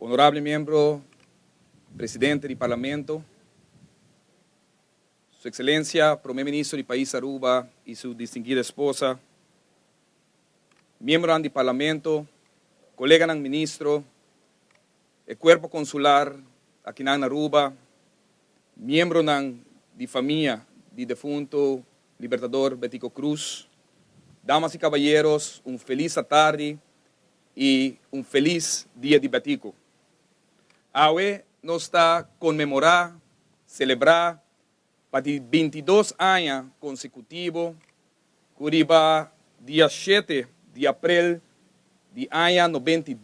Honorable miembro, presidente di Parlamento, Su Excelencia, Prome Ministro di Pais Aruba y su distinguida esposa, miembronan di Parlamento, coleganan ministro, e cuerpo consular akinan na Aruba, miembronan di famia di defunto Libertador Betico Croes, damas y caballeros, un feliz atardi y un feliz Dia di Betico. Awe nos ta conmemora, celebra pa di 22 aña consecutivo cu riba dia 7 di april di aña 92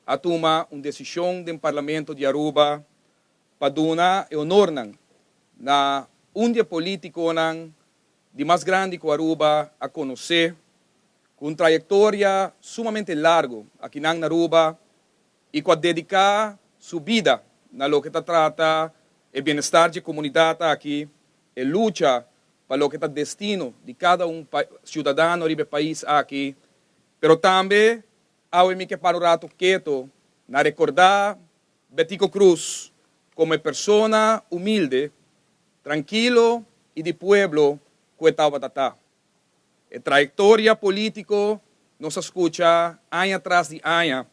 a tuma un decision den Parlamento di Aruba pa duna e honornan na un di e politiconan di mas grandi cu Aruba a conoce, cu un trayectoria sumamente largo akinan na Aruba y cu a dedica su bida na loke ta trata e bienestar di e comunidad aki, e lucha pa loke ta destino di cada un ciudadano riba e pais aki, pero tambe awe mi ke para un rato keto na recorda Betico Croes como e persona humilde, trankilo y di pueblo cu e tabata ta. E trayectoria politico nos a scucha aña tras di aña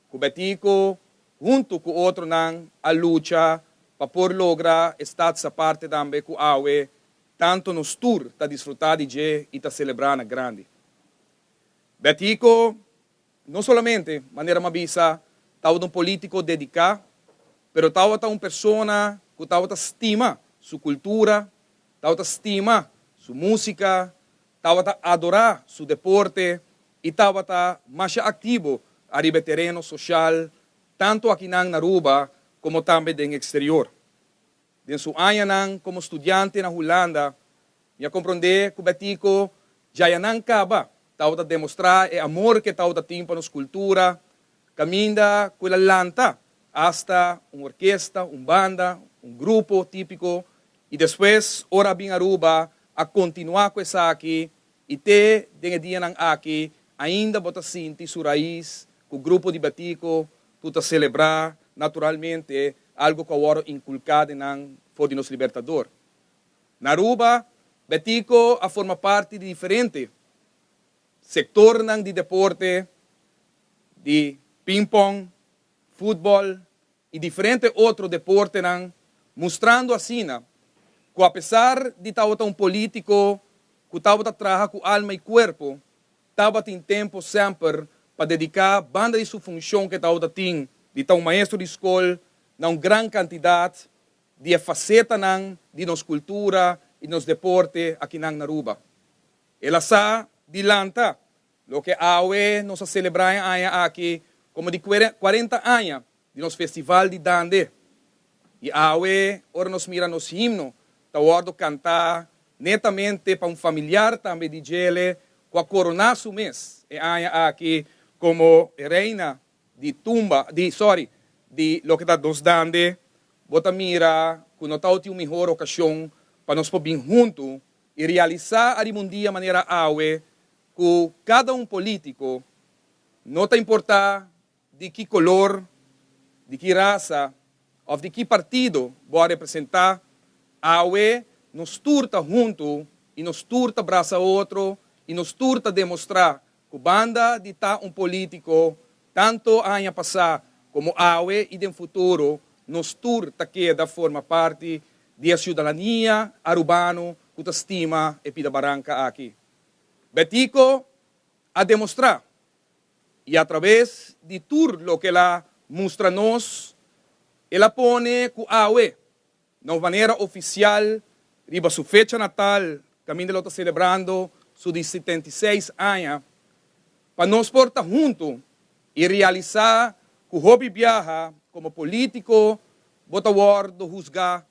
cu Betico hunto cu otronan a lucha pa por logra e Staats Aparte tambe cu awe tanto nos tur ta disfruta di dje y ta celebra na grandi. Betico no solamente, manera mi a bisa, tabata un politico dedica, pero tabata un persona cu tabata stima su cultura, tabata stima su musica, tabata adora su deporte y tabata masha activo ariba e tereno social, tanto akinan na Aruba como tambe den exterior. Den su añanan como studiante na Hulanda, mi a comprende cu Betico djayanan caba tabata demostra e amor cu e tabata tin pa nos cultura, caminda cu el a lanta hasta un orkesta, un banda, un grupo tipico y despues ora a bin Aruba a continua cu esaki y te den e dianan aki ainda bo ta sinti su raiz cu grupo di Betico cu ta celebra naturalmente algo cu a wordo inculca den nan for di nos Libertador. Na Aruba, Betico a forma parti di diferente sectornan di deporte, di pingpong, futbol y diferente otro deportenan, mustrando asina cu apesar di tabata un politico cu tabata traha cu alma y cuerpo, tabatin tempo semper pa dedica banda di su funcion cu e tabata tin di ta un maestro di scol na un gran cantidad di e facetanan di nos cultura y nos deporte akinan na Aruba. El a sa di lanta loke awe nos a celebra e aña aki como di 40 aña di nos festival di Dande. Y awe ora nos mira nos himno ta wordo canta netamente pa un familiar tambe di djele cu a corona su mes e aña aki como e reina di tumba, di, sorry, di loke ta nos Dande, bo ta mira cu no ta tin un mihor ocasion pa nos por bin hunto y realisa ariba un dia manera awe cu cada un politico, no ta importa di ki color, di ki rasa of di ki partido bo a representa, awe nos tur ta hunto y nos tur ta brasa otro y nos tur ta demostra cu banda di ta un politico tanto aña pasa como awe y den futuro nos tur ta keda forma parti di e ciudadania arubano cu ta stima e pida baranca aki. Betico a demostra y a traves di tur loke el a mustra nos, el a pone cu awe, na un manera oficial, riba su fecha natal, caminda lo ta celebrando su di 76 aña, pa nos por ta hunto y realisa cu hopi biaha como politico bo ta wordo husga,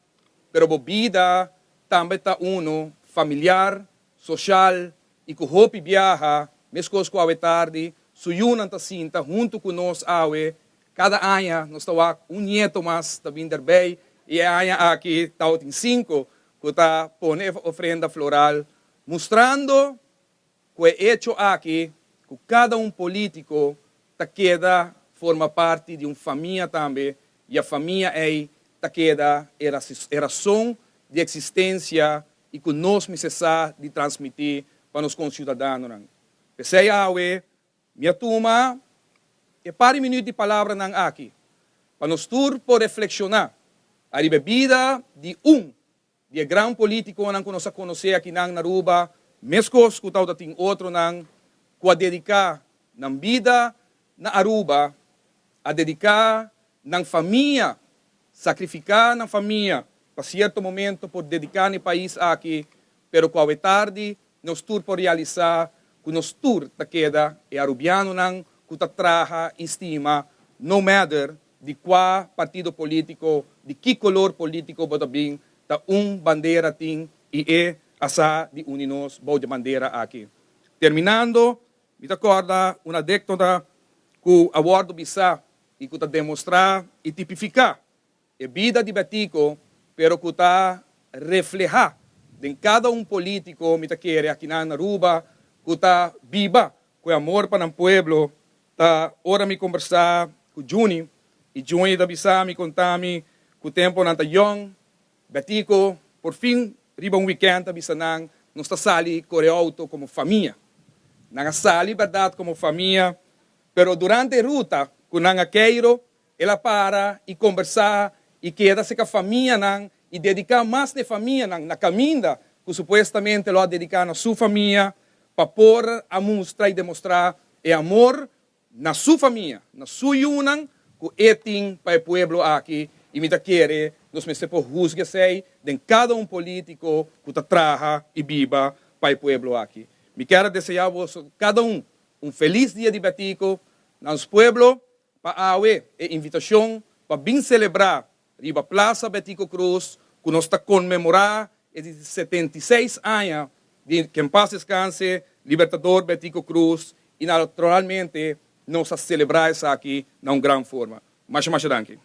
pero bo bida tambe ta uno familiar, social y cu hopi biaha, mescos cu awe tardi, su yiunan ta sinta hunto cu nos awe. Cada aña nos ta wak un nieto mas ta bin erbij y e aña aki tabatin 5 cu ta pone ofrenda floral, mustrando cu e hecho aki cu cada un politico ta keda forma forma parti di un famia tambe i e famia ei ta keda e rason di eksistensia i ku nos mester sa di transmití pa nos konsiudadanonan. P'esei awe mi a tuma e par di minüt di palabranan aki pa nos tur por reflekshoná ariba e bida di un di e gran politiconan cu nos a conoce akinan na Aruba, mescos cu tawata tin otronan cu a dedica nan bida na Aruba, a dedica nan famia, sacrifica nan famia pa cierto momento por dedica na e pais aki, pero cu awe tardi nos tur por realisa cu nos tur ta keda e Arubianonan cu ta traha y stima no matter di cua partido politico, di ki color politico bo ta bin, ta un bandera tin y e a sa di uni nos bou di bandera aki. Terminando, mi ta corda un anecdota cu a wordo bisa y cu ta demostra y tipifica e bida di Betico, pero cu ta refleha den cada un politico, mi ta kere akinan na Aruba, cu ta biba cu e amor pa nan pueblo. Ta ora mi combersa cu Juni y Juni ta bisa mi, conta mi cu tempo nan ta young, Betico por fin riba un weekend ta bisa nan, "Nos ta sali core auto como famia." Nan a sali berdad como famia, pero durante ruta cu nan a keiro, el a para y combersa y keda cerca famia nan y dedica mas na famia nan na caminda cu supuestamente lo a dedica na su famia pa por a mustra y demostra e amor na su famia, na su yiunan cu e tin pa e pueblo aki. Y mi ta kere nos mester por husga esey den cada un politico cu ta traha y biba pa e pueblo aki. Mi kier desea boso cada un un feliz Dia di Betico na nos pueblo. Pa awe e invitacion pa bin celebra riba Plaza Betico Croes cu nos ta conmemora e di 76 aña di que en paz descanse Libertador Betico Croes y naturalmente nos a celebra esaki na un gran forma. Masha masha danki.